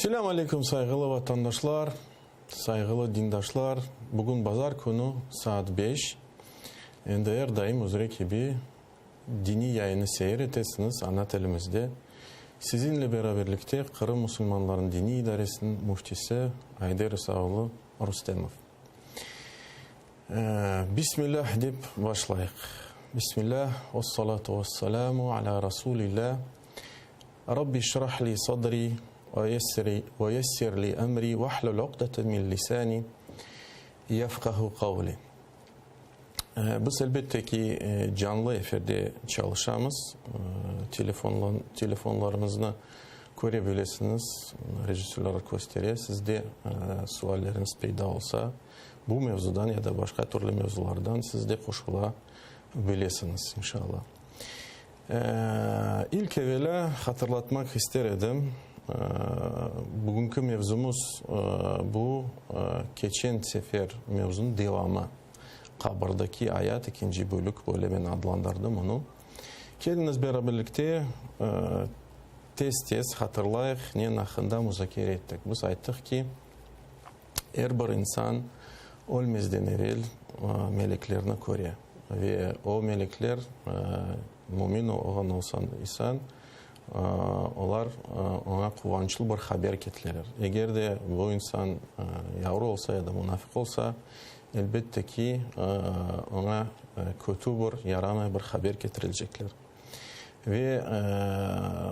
Selâm aleyküm, sayğılı vatandaşlar, sayğılı dindaşlar. Bugün bazar künü, saat beş. Endi er daim üzre kibi diniy yayını seyir etesiñiz ana tilimizde. Siziñle beraberlikte Qırım musulmanlarınıñ diniy idaresiniñ müftisi Ayder İsa oğlu Rustemov. Bismillah dep başlayıq. Bismillah, vessalatu vesselamu ala rasulillah. Rabbi şrah li sadri ve yessir li emri vahlul uqdeten min lisani yefqahu qavli. Biz elbette ki canlı efirde çalışamız. Telefonlarımıznı köre bilesiñiz, rejissörlar köstere. Sizde sualleriñiz peyda olsa, bu mevzudan ya da başqa türlü mevzulardan siz de qoşula bilesiñiz, inşallah. İlk evelâ hatırlatmaq ister edim, bugünki mevzumız bu keçen sefer mevzunıñ devamı, qabırdaki ayat, ekinci bölük, böyle men adlandırdım onı. Keliñiz beraberlikte tez-tez hatırlayıq, neniñ aqqında muzakere ettik. Biz ayttıq ki, Er bir insan ölmezden evel meleklerni köre ve o melekler, mümin olğan olsa insan, olar oña quvançlı bir haber ketireler. Eger de bu insan yavru olsa ya da munafiq olsa, elbette ki, oña kötü bir, yaramay bir haber ketirecekler. Ve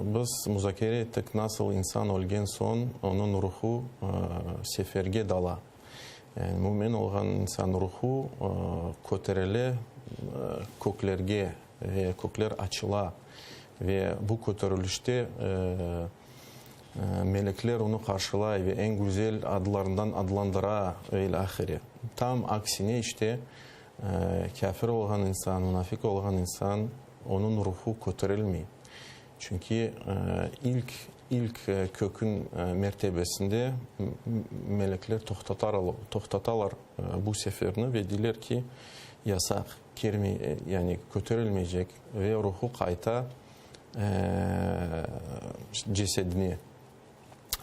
biz muzakere ettik, nasıl insan ölgen soñ onıñ ruhu seferge dala. Yani mümin olğan insan ruhu köterile köklerge ve kökler açıla. Ve bu köterilişte melekler onı qarşılay ve eñ güzel adlarından adlandıra ve ilâhre. Tam aksine işte Kâfir olğan insan, munafiq olğan insan, onıñ ruhu köterilmey. Çünki ilk, ilk kökün mertebesinde melekler toqtatalar bu seferni ve deyler ki, yasaq, kirmey, yani köterilmeycek ve ruhu qayta cesedine.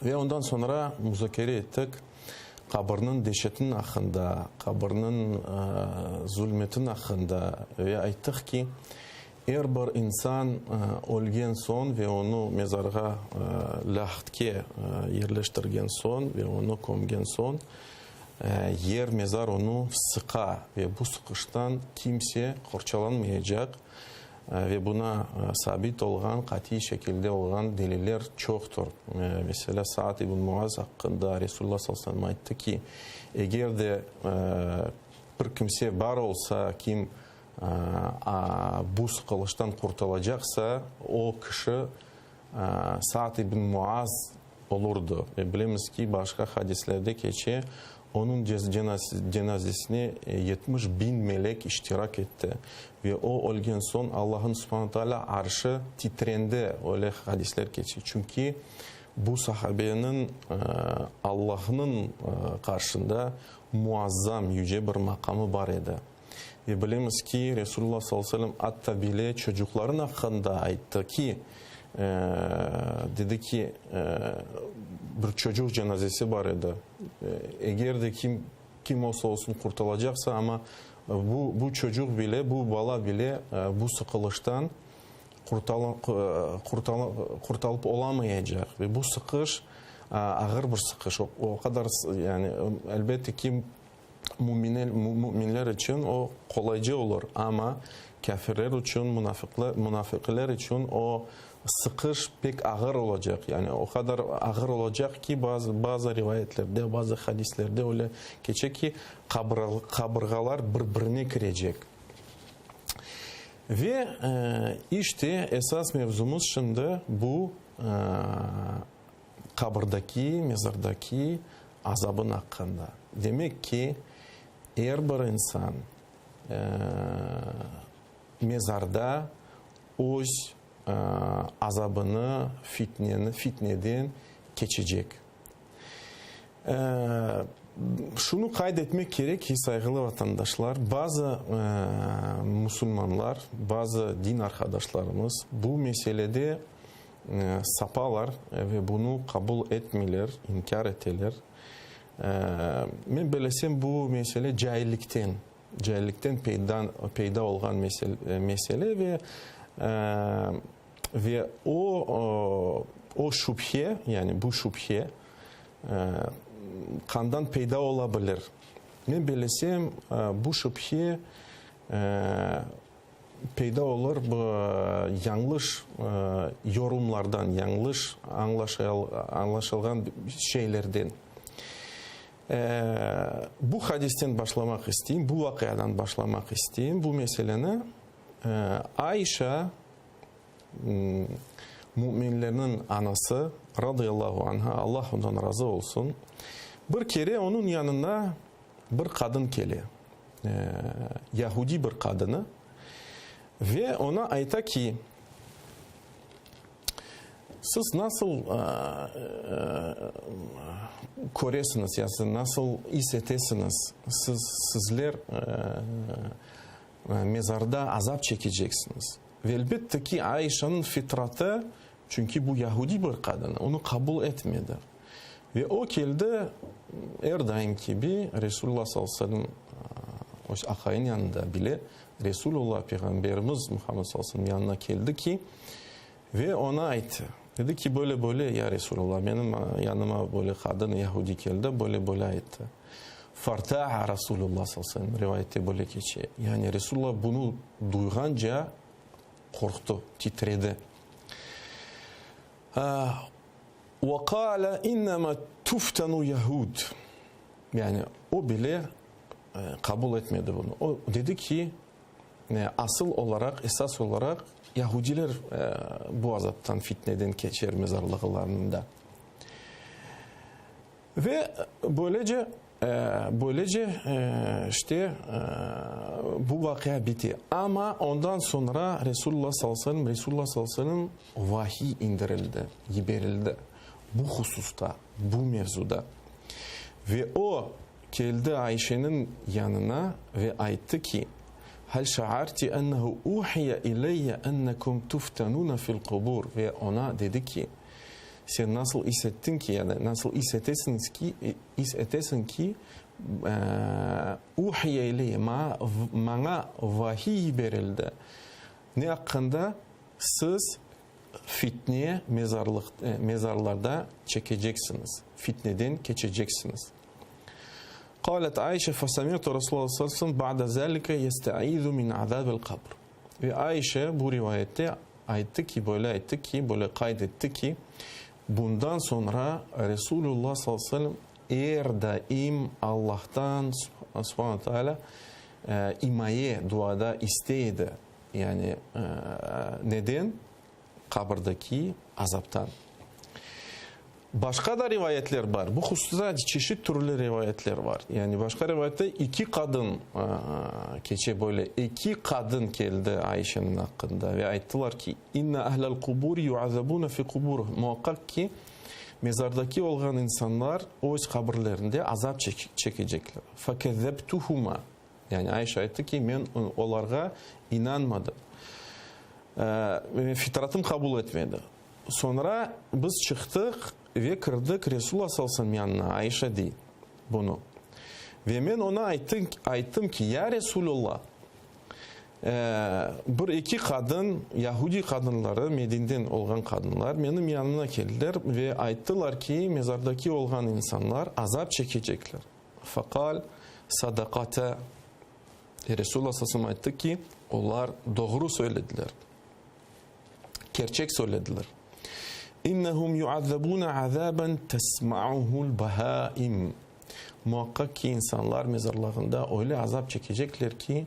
Ve ondan soñra muzakere ettik qabirniñ deşetin aqqında, qabirniñ zulmetin aqqında ve ayttıq ki, er bir insan ölgen soñ ve onı mezarğa, lâhtke yerleştirgen soñ ve onı kömgen soñ, yer, mezar onı sıqa ve bu sıqıştan kimse qorçalanmayacaq. Ve buna sabit olğan, qatiy şekilde olğan deliller çoqtur. Meselâ, Saad ibn Muaz aqqında Resulullah sallallahu aleyhi ve sellem ayttı ki, eger de bir kimse bar olsa, kim bu sıqılıştan qurtulacaqsa, o kişi Saad ibn Muaz olurdı. Ve bilemiz ki, başqa hadislerde keçe, onıñ cenazesine 70 biñ melek iştirak etti. Ve o ölgen soñ Allah'ın subhane teala arşı titrendi, öyle hadisler keçe. Çünki bu sahabeniñ Allah'nıñ qarşında muazzam, yüce bir maqamı bar edi. Ve bilemiz ki, Resulullah sallallahu aleyhi ve sellem atta bile çocuqların aqqında ayttı ki, dedi ki, bir çocuq cenazesi bar edi. Eger de kim, kim olsa olsun qurtulacaqsa, amma bu, bu çocuq bile, bu bala bile bu sıqılıştan qurtalıp olamayacaq. Ve bu sıqış ağır bir sıqış. O qadar, yani, elbette ki, Müminler içün o qolayca olur, amma kâfirler içün, munafiqler içün o sıqış pek ağır olacaq. Yani o qadar ağır olacaq ki, bazı bazı rivayetlerde, bazı hadislerde öyle keçe ki, qabırğalar bir-birine kirecek. Ve işte esas mevzumız şimdi bu Qabırdaki, mezardaki azabın aqqında. Demek ki, er bir insan mezarda öz azabını, fitneni, fitneden keçecek. Şunı qayd etmek kerek ki, sayğılı vatandaşlar, bazı musulmanlar, bazı din arqadaşlarımız bu meselede. Sapalar ve bunı qabul etmeyler, inkâr eteler. Men bellesem, bu mesele caillikten, caillikten peyda olğan mesele ve ve o, o şübhe, yani bu şübhe qandan peyda ola bilir? Men bellesem, bu şübhe Peyda olur bu yañlış yorumlardan, yañlış añlaşılğan şeylerden. Bu hadisten başlamaq isteyim, bu vaqiadan başlamaq isteyim bu meseleni. Ayşa, müminlerniñ anası, radıyallahu anha, Allah ondan razı olsun, bir kere onıñ yanına bir qadın kele. Yahudiy bir qadını, ve oña ayta ki, Siz nasıl köresiñiz, ya siz nasıl is etesiñiz, siz, sizler mezarda azap çekeceksiñiz. Ve elbette ki, Aişanıñ fitratı, çünki bu yahudiy bir qadın, onı qabul etmedi. Ve o keldi, er daim kibi, Resulullah sallallahu aleyhi ve sellem öz aqayınıñ yanında bile, Resulullah, Peyğamberimiz Muhammed sallallahu aleyhi ve sellem yanına keldi ki, ve oña ayttı, dedi ki, böyle, böyle, ya Resulullah, menim yanıma böyle qadın, yahudiy keldi, böyle, böyle ayttı. Farta'a Rasulullah sallallahu aleyhi ve sellem, rivayette böyle keçe. Yani Resulullah bunı duyğanca qorqtı, titredi. Ve qâle innema tuftenu yehûd. Yani o bile qabul etmedi bunı. O dedi ki, asıl olaraq, esas olaraq yahudiler bu azaptan, fitneden keçer mezarlığılarında. Ve böylece, böylece, işte, bu vaqia bite. Amma ondan soñra Resulullah sallallahu aleyhi ve sellem, Resulullah sallallahu aleyhi ve sellem vahiy indirildi, yiberildi bu hususta, bu mevzuda. Ve o, keldi Ayşeniñ yanına ve ayttı ki, Hal şaarti ennehu uhiye ileyye ennekum tuftenune fil qubur, ve oña dedi ki, Sen nasıl is ettiñ ki, ya da nasıl is etesiñiz ki, is etesiñ ki, uhiye ileyye, maña vahiy yiberildi, ne aqqında? Siz fitne mezarlıq, mezarlarda çekeceksiñiz, fitneden keçeceksiñiz. Qalet Ayşe, fesemi'tu Resulallah sallallahu aleyhi ve sellem ba'de zalike yestaizu min azabil qabr. Ve Ayşe bu rivayette Ayttı ki, böyle ayttı ki, böyle qayd etti ki, bundan soñra Resulullah sallallahu aleyhi ve sellem er daim Allahtan, subhane teala, imaye, duada istey edi. Yani, neden? Qabırdaki azaptan. Başqa da rivayetler bar. Bu hususta çeşit türlü rivayetler bar. Yani başqa rivayette iki qadın keçe böyle, eki qadın keldi Ayşeniñ aqqında ve ayttılar ki, İnne ahlel quburi yuazabune fi quburihim, muaqqaq ki, mezardaki olğan insanlar öz qabirlerinde azap çekecekler. Fekezzebtuhuma, yani Ayşe ayttı ki, men olarğa inanmadım. Fitratım qabul etmedi. Soñra biz çıqtıq ve kirdik Resulullah sallallahu aleyhi ve sellem yanına, Aişa dey bunı. Ve men oña ayttım ki, ya Resulullah, bir-eki qadın, yahudiy qadınları, Medinden olğan qadınlar, menim yanıma keldiler ve ayttılar ki, mezardaki olğan insanlar azap çekecekler. Faqal, sadaqata, Resulullah sallallahu aleyhi ve sellem ayttı ki, olar doğru söylediler. Kerçek söylediler. İnnehum yuazzabune azaben tesmauhul bahaim. Muaqqaq ki, insanlar mezarlığında öyle azap çekecekler ki,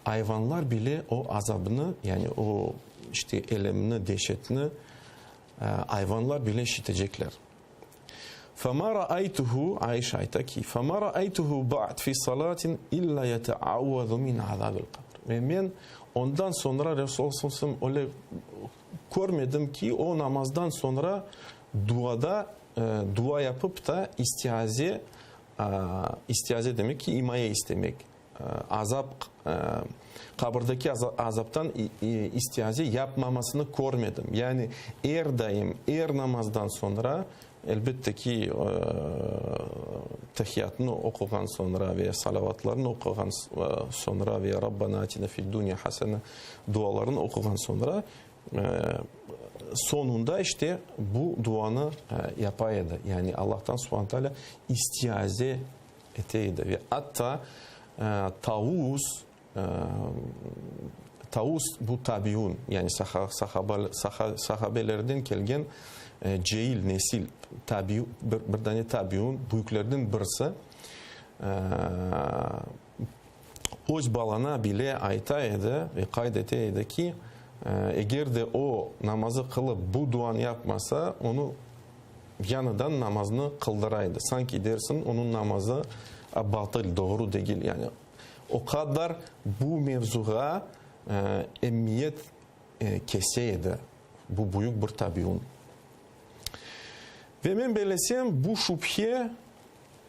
ayvanlar bile o azabnı, yani o, işte, elemni, deşetni, ayvanlar bile işitecekler. Fema raaytuhu, Aişa ayta ki, Fema raaytuhu ba'd fi salatin illa yeteavvazu min azabil qabr. Ve men ondan soñra Resulullah sallallahu aleyhi ve sellem öyle körmedim ki, o namazdan soñra duada, dua yapıp da istiaze, istiaze demek ki, imaye istemek. Azap, qabırdaki azaptan istiaze yapmamasını körmedim. Yani er daim, er namazdan soñra, elbette ki, tehiyatnı oquğan soñra ve salavatlarnı oquğan soñra ve Rabbana atina fid-dunya hasene dualarını oquğan soñra, soñunda işte bu duanı yapa edi. Yani Allahtan subhane teala istiaze ete edi ve atta Taus, Taus bu tabiun, yani sahabelerden kelgen ceil, nesil, tabi, bir dane tabiun, büyüklerden birisi, öz balana bile ayta edi ve qayd ete edi ki, eger de o namazı qılıp bu duanı yapmasa, onı Yañıdan namaznı qıldıra edi. Sanki dersiñ, onıñ namazı batıl, doğru degil. Yani o qadar bu mevzuğa emiyet kese edi bu büyük bir tabiun. Ve men bellesem, bu şübhe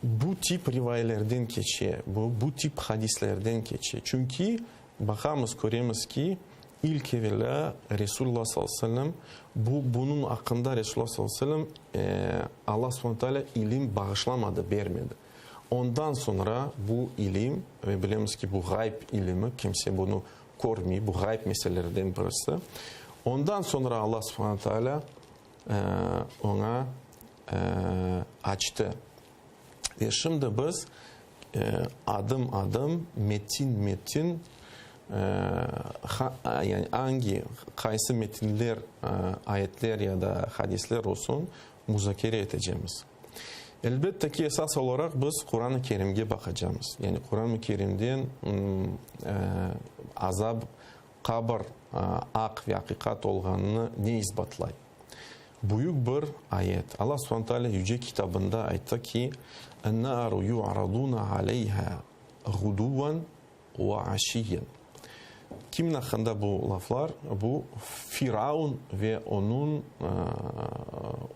bu tip rivayelerden keçe, bu bu tip hadislerden keçe. Çünki baqamız, köremiz ki, İlk evelâ Resulullah sallallahu aleyhi ve sellem, bu, bunıñ aqqında Resulullah sallallahu aleyhi ve sellem, Alla subhane teala ilim bağışlamadı, bermedi. Ondan soñra bu ilim, ve bilemiz ki, bu ğayb ilimi, kimse bunı körmey, bu ğayb meselelerden birisi. Ondan soñra Alla subhane teala oña açtı. Ve şimdi biz adım-adım, metin-metin, yani angi, qaysı metinler, ayetler ya da hadisler olsun, muzakere etecemiz. Elbette ki, esas olaraq biz Quran-ı Kerimge baqacamız. Yani Quran-ı Kerimden azab, qabr aq ve aqiqat olğanını ne isbatlay? Büyük bir ayet. Allah subhane teala Yüce Kitabında ayta ki, En-naru yu'raduna aleyha ğuduvan ve aşiyyen. Kimin aqqında bu laflar? Bu Firaun ve onıñ,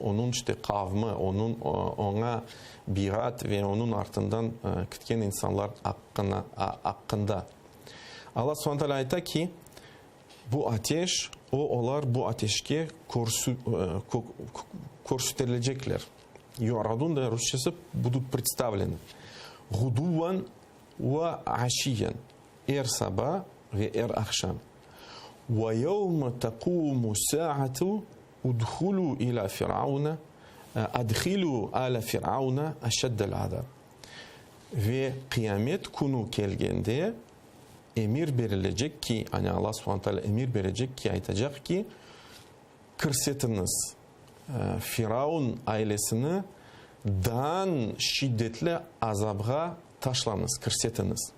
onıñ işte qavmı, onıñ, oña biat ve onıñ artından ketken insanlar aqqına, aqqında. Allah subhane teala ayta ki, Bu ateş, o, olar bu ateşke körsüterilecekler. Yu'radun da rusçası budut predstavlenı. Ğuduvan ve aşiyen, er saba ve er aqşam. Ve yevme tequmu saatu udhulu ila firavuna, adhilu ala firavuna aşaddel azab. Ve qıyamet künü kelgende, Emir berilecek ki, yani Alla subhane teala emir berecek ki, aytacaq ki, kirsetiñiz Firaun ailesini daan şiddetli azapğa taşlañız, kirsetiñiz.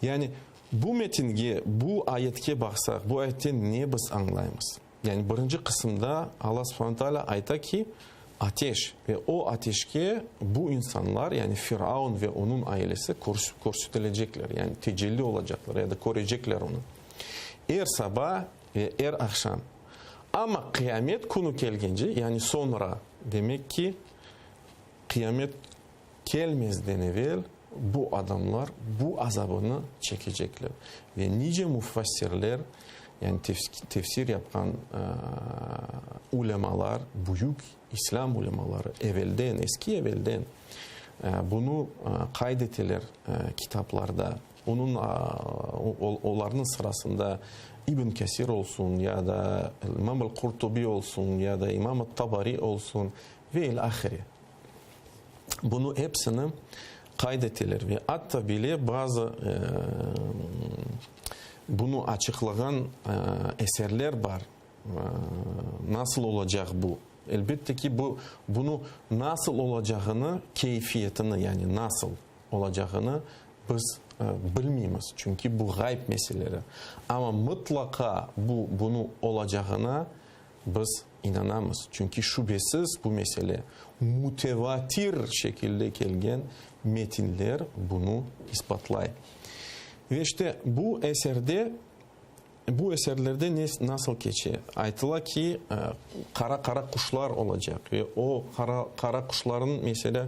Yani bu metinge, bu ayetke baqsaq, bu ayetten ne biz añlaymız? Yani birinci qısımda Alla subhane teala ayta ki, ateş ve o ateşke bu insanlar, yani Firaun ve onıñ ailesi körsetilecekler, yani tecelli olacaqlar ya da körecekler onı er saba ve er aqşam. Amma qıyamet künü kelgence, yani soñra, demek ki, qıyamet Kelmezden evel bu adamlar bu azabını çekecekler. Ve nice müfessirler, yani tefsir yapqan ulemalar, büyük islâm ulemaları evelden, eski evelden bunı qayd eteler kitaplarda. Onıñ, olarnıñ sırasında İbn Kesir olsun ya da İmam el-Qurtubi olsun ya da İmam et-Tabari olsun ve ilâhre. Bunı epsini qayd eteler ve atta bile bazı bunı açıqlağan eserler bar. Nasıl olacaq bu? Elbette ki, bu, bunı nasıl olacağını, keyfiyetini, yani nasıl olacağını biz bilmeymiz, çünki bu ğayb meseleleri. Amma mıtlaqa bu, bunı olacağına Biz inanamız, çünki şübesiz bu mesele mütevatir şekilde kelgen metinler bunı isbatlay. Ve işte bu eserde. Bu eserlerde ne, nasıl keçe? Aytıla ki, qara-qara quşlar olacaq ve o qara, qara quşlarnıñ, meselâ,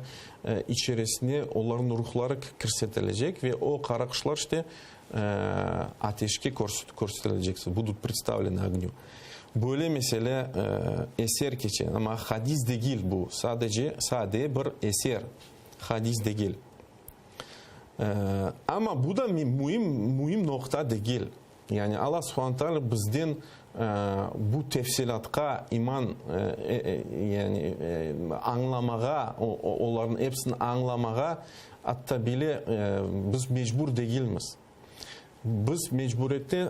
içerisine olarnıñ ruhları kirsetilecek ve o qara quşlar işte ateşke körsetilecek, budut predstavlenı ognü. Böyle, meselâ, eser keçe, amma hadis degil bu, sadece, sade bir eser, hadis degil. Amma bu da müim, müim noqta degil. Yani Alla subhane teala bizden bu tefsilâtqa iman, yani añlamağa, olarnıñ episini añlamağa atta bile biz mecbur degilmiz. Biz mecburiyette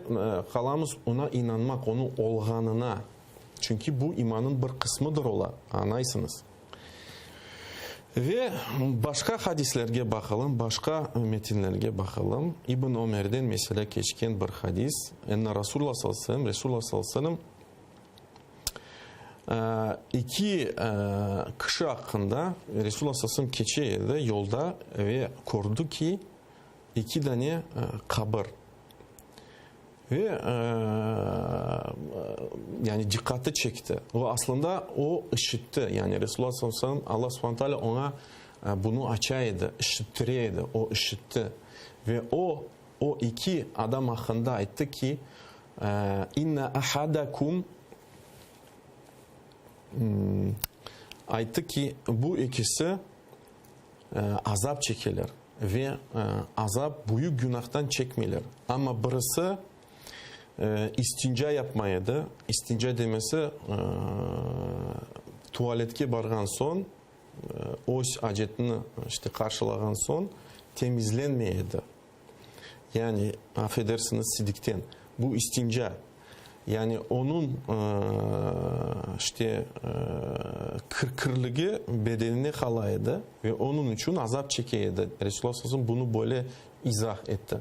qalamız oña inanmaq, onıñ olğanına. Çünki bu imanıñ bir qısmıdır ola, añlaysıñız. Ve başqa hadislerge baqalım, başqa metinlerge baqalım. İbn Ömerden, meselâ, keçken bir hadis, Enne Rasulullah sallallahu aleyhi ve sellem, Resulullah sallallahu aleyhi ve sellem eki kişi aqqında, Resulullah sallallahu aleyhi ve sellem keçe edi yolda ve kördi ki, eki dane qabır. Ve, yani diqqatı çekti. O, aslında, o, işitti. Yani Resulullah sallallahu aleyhi ve sellem, Allah subhane teala oña bunı aça edi, işittire edi. O, işitti. Ve o, o eki adam aqqında ayttı ki, İnne ahadakum, ayttı ki, bu ekisi azap çekeler ve azap büyük günahtan çekmeyler. Amma birisi istinca yapmay edi. İstinca demesi, tualetke barğan soñ, öz acetini işte qarşılağan soñ temizlenmey edi. Yani, affedersiñiz, sidikten. Bu istinca. Yani, onıñ, işte, kirligi bedenine qala edi ve onıñ içün azap çeke edi. Resulullah sallallahu aleyhi ve sellem bunı böyle izah etti.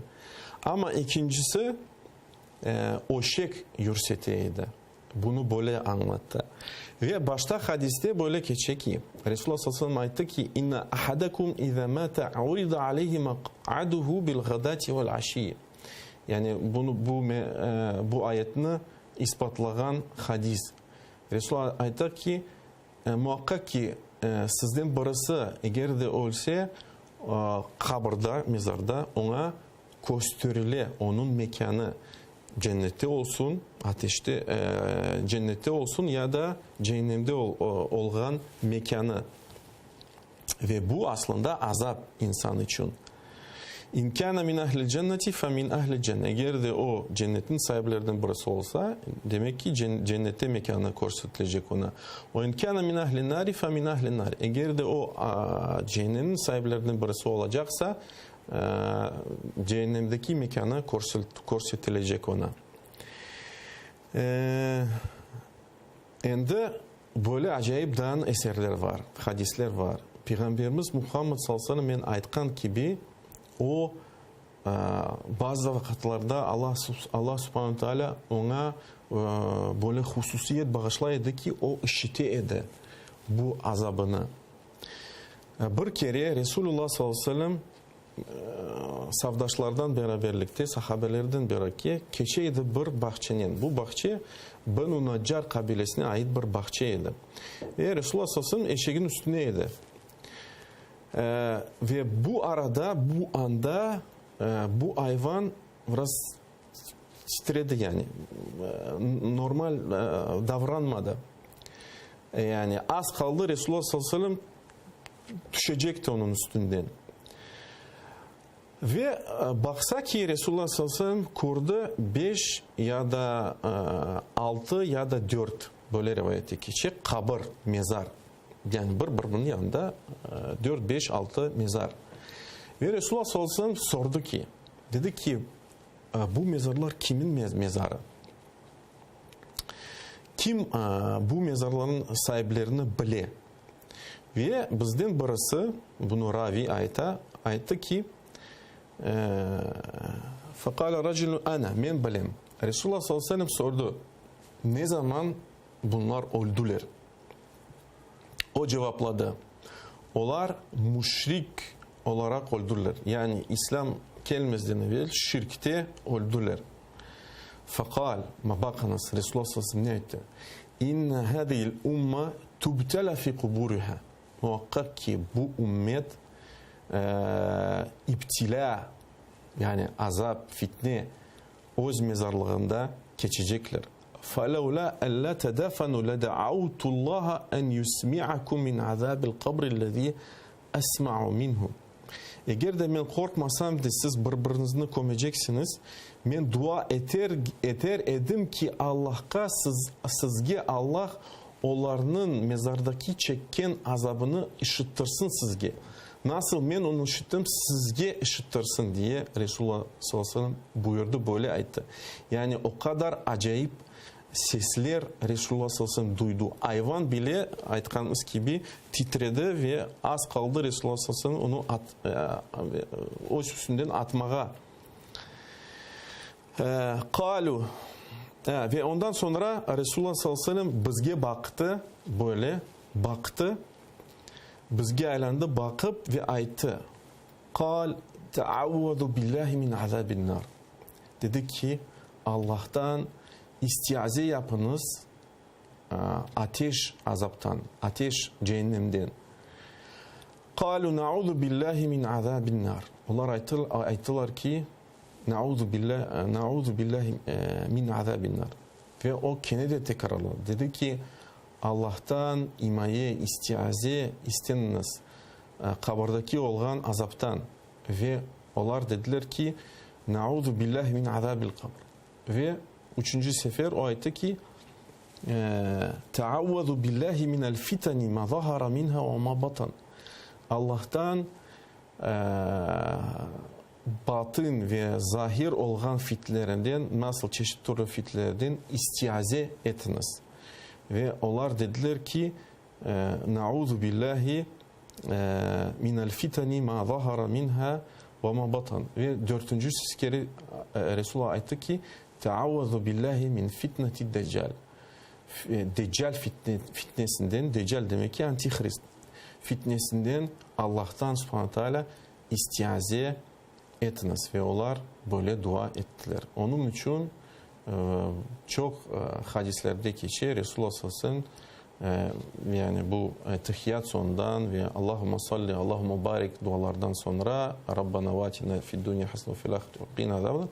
Amma ekincisi öşek yürsete edi. Bunı böyle añlattı. Ve başta hadiste böyle keçe ki, Resulullah sallallahu aleyhi ve sellem ayttı ki, İnne ahadakum iza mâte urida aleyhi maq'aduhu bil ğadâti vel aşiyyi. Yani bunı, bu, bu ayetni isbatlağan hadis. Resulullah ayta ki, muaqqaq ki, sizden birisi eger de ölse, qabırda, mezarda oña kösterile onıñ mekânı, Cennette olsun, ateşte, cennette olsun ya da cehennemde olğan mekânı. Ve bu aslında azap insan içün. İn kâne min ehlil cenneti fe min ehlil cenne. Eger de o cennetniñ saiplerinden birisi olsa, demek ki, cennette mekânı körsetilecek oña. Ve in kâne min ehlin nâri fe min ehlin nâr. Eger de o cehennemniñ saiplerinden birisi olacaqsa, Cehennemdeki mekânı körsetilecek oña. Endi böyle acayip daan eserler var, hadisler var. Peyğamberimiz Muhammed sallallahu aleyhi ve sellem men aytqan kibi, o, bazı vaqıtlarda Allah, Allah subhane teala oña böyle hususiyet bağışlay edi ki, o işite edi bu azabını. Bir kere Resulullah sallallahu aleyhi ve sellem safdaşlardan beraberlikte, sahabelerden berake keçe edi bir bağçenen. Bu bağçe Benu Naccar qabilesine ait bir bağçe edi. Ve Resulullah sallallahu aleyhi ve sellem eşegin üstüne edi. Ve bu arada, bu anda bu ayvan biraz titredi yani, normal davranmadı. Yani az qaldı Resulullah sallallahu aleyhi ve sellem tüşecekti onıñ üstünden. Ve baqsa ki, Resulullah sallallahu aleyhi ve sellem kördi beş ya da altı ya da dört, böyle rivayette keçe, qabır, mezar. Yani bir-biriniñ yanında dört, beş, altı mezar. Ve Resulullah sallallahu aleyhi ve sellem sordı ki, dedi ki, bu mezarlar kimin mezarı? Kim bu mezarlarnıñ saiplerini bile? Ve bizden birisi, bunı ravi ayta, ayttı ki, Feqale raculun ana, men bilem. Resulullah sallallahu aleyhi ve sellem sordı, Ne zaman bunlar öldüler? O cevapladı, Olar müşrik olaraq öldüler, yani İslâm kelmezden evel şirkte öldüler. Feqal, baqıñız, Resulullah sallallahu aleyhi ve sellem ne ayttı? İnne hâzihil umma tubtela fi quburiha. Muaqqaq ki, bu ümmet ibtilâ, yani azap, fitne öz mezarlığında keçecekler. Felevlâ ellâ tedafenu leda'avtullaha en yusmi'akum min azâbil qabrillezî esma'u minhu. Eger de men qorqmasam de siz bir-biriñizni kömeceksiñiz, men dua eter eter edim ki, Allahqa siz sizge Allah olarnıñ mezardaki çekken azabını işittirsin sizge. Nasıl men onı işittim, sizge işittirsin, diye Resulullah sallallahu aleyhi ve sellem buyurdı, böyle ayttı. Yani o qadar acayip Sesler, Resulullah sallallahu aleyhi ve sellem duydu. Ayvan bile, aytqanımız kibi, titredi ve az qaldı Resulullah sallallahu aleyhi ve sellem onı at, öz üstünden atmağa. Qalu, ve ondan soñra Resulullah sallallahu aleyhi ve sellem bizge baqtı, böyle baqtı, bizge aylandı, baqıp ve ayttı, Qal, Teavvezu billahi min azabin nar. Dedi ki, Allahtan istiaze yapıñız ateş azaptan, ateş ceennemden. Qalu nauzu billahi min azabin nar. Olar ayttılar ki, nauzu billahi, nauzu billahi min azabin nar. Ve o kene de tekrarladı. Dedi ki, Allahtan imaye, istiaze isteniñiz qabırdaki olğan azaptan. Ve olar dediler ki, Nauzu billahi min azabil qabr. Ve üçünci sefer o ayttı ki, Teavvezu billahi minel fiteni ma zahara minha ve ma batan. Allahtan batın ve zahir olğan fitlerinden, nasıl çeşit türlü fitlerden istiaze etiñiz. Ve olar dediler ki, Nauzu billahi minel fiteni ma zahara minha ve ma batan. Ve dörtünci kere Resulullah ayttı ki, Teavvezu billahi min fitneti deccal. Deccal fitnesinden, deccal demek ki antihrist, fitnesinden Allahtan subhane teala istiaze etiñiz. Ve olar böyle dua ettiler. Onıñ içün çoq hadislerde keçe, Resulullah sallallahu aleyhi ve sellem, yani bu ettehiyat soñundan ve Allahümme salli, Allahümme barik dualardan soñra, Rabbana ve atina fid-dunya hasene ve fil ahireti ve qina azaben-nar,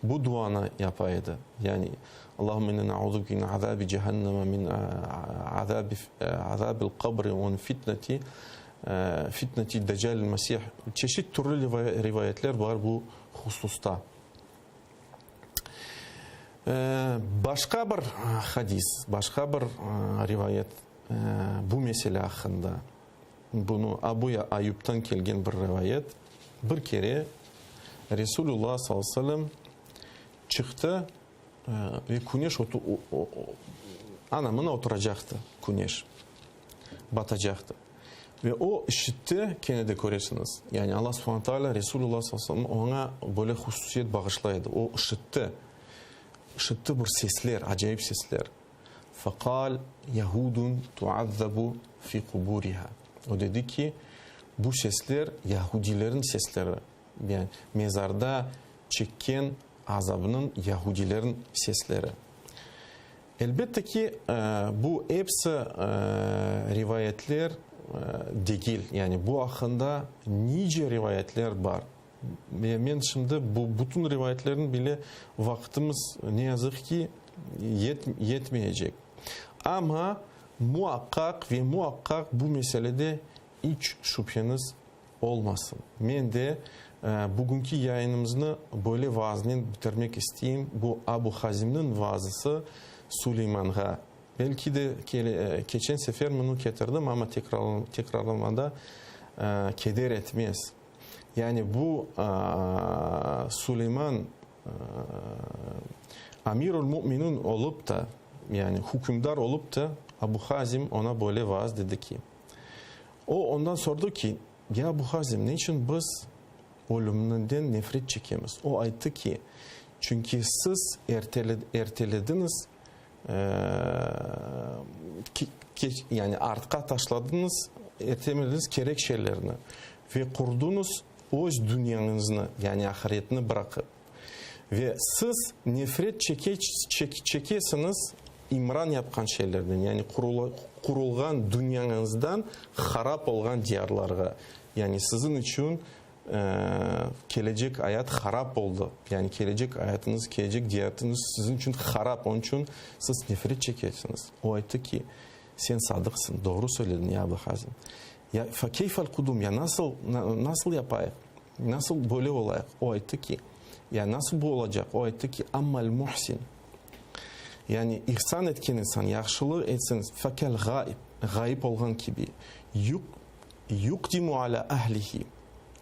bu duanı yapa edi. Yani, Allahümme inna na'uzu bike min azabi cehenneme, min azabi azabil qabri ve min fitneti fitneti decalil mesih. Çeşit türlü rivayetler bar bu hususta. Başqa bir hadis, başqa bir rivayet bu mesele aqqında. Bunı Abu Ayyubtan kelgen bir rivayet. Bir kere Resulullah sallallahu aleyhi ve sellem çıqtı ve küneş ana-mına oturacaqtı, küneş batacaqtı. Ve o işitti, kene de köresiñiz, yani Allah subhane teala Resulullah sallallahu aleyhi ve sellem oña böyle hususiyet bağışlay edi. O işitti, işitti bir sesler, acayip sesler. Feqal yahudun tuazzabu fi quburiha. O dedi ki, bu sesler yahudilerin sesleri, yani mezarda çekken azabınıñ yahudilerin sesleri. Elbette ki, bu episi rivayetler degil, yani bu aqqında nice rivayetler bar. Ve men şimdi bu bütün rivayetlerni bile vaqtımız, ne yazıq ki, yetmeyecek. Amma muaqqaq ve muaqqaq bu meselede iç şübheniz olmasın. Men de bugünki yayınımıznı böyle vaaznen bitirmek isteyim, bu Abu Hazimniñ vaazısı Suleymanğa. Belki de keçen sefer munı ketirdim, amma tekrarlamada keder etmez. Yani bu Suleyman Amirul-Mu'minun olıp da, yani hükümdar olıp da, Abu Hazim oña böyle vaaz dedi ki, O, ondan sordı ki, Ya Abu Hazim, ne içün biz ölümden nefret çekemiz? O ayttı ki, Çünki siz ertelediñiz, yani artqa taşladıñız, ertelediñiz kerek şeylerni ve qurduñız öz dünyañıznı, yani ahiretni bıraqıp. Ve siz nefret çekesiñiz imran yapqan şeylerden, yani qurulğan dünyañızdan harap olğan diyarlarğa. Yani siziñ içün kelecek ayat harap oldı. Yani kelecek ayatıñız, kelecek diyatıñız siziñ içün harap, onıñ içün siz nefret çekesiñiz. O ayttı ki, sen sadıqsıñ, doğru söylediñ, ya Abu Hazim. Ya fe keyfel kudum, ya nasıl, nasıl yapayıq, nasıl böyle olayıq? O ayttı ki, ya nasıl bu olacaq? O ayttı ki, ammal muhsin, yani ihsan etken insan, yahşılıq etsen, fekel ğaib, ğayıp olğan kibi, yuqdimu ala ahlihi,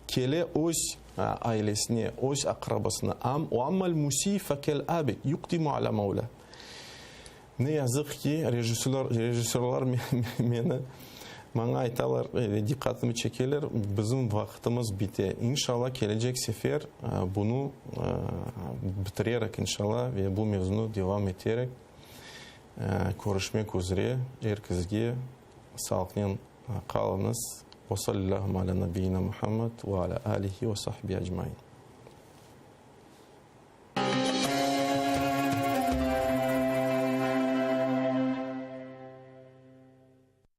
kele öz ailesine, öz aqrabasına, ve ammal musiy fekel abid, yuqdimu ala mevla. Ne yazıq ki, rejissörlar meni, maña aytalar ve diqqatımı çekeler, bizim vaqıtımız bite. İnşallah, kelecek sefer bunı bitirerek, inşallah, ve bu mevzunı devam eterek körüşmek üzre er kesge sağlıqnen qalıñız. Ve sallillâhu alâ nabiyyina Muhammed ve alâ âlihi ve sahbihi ecmaîn.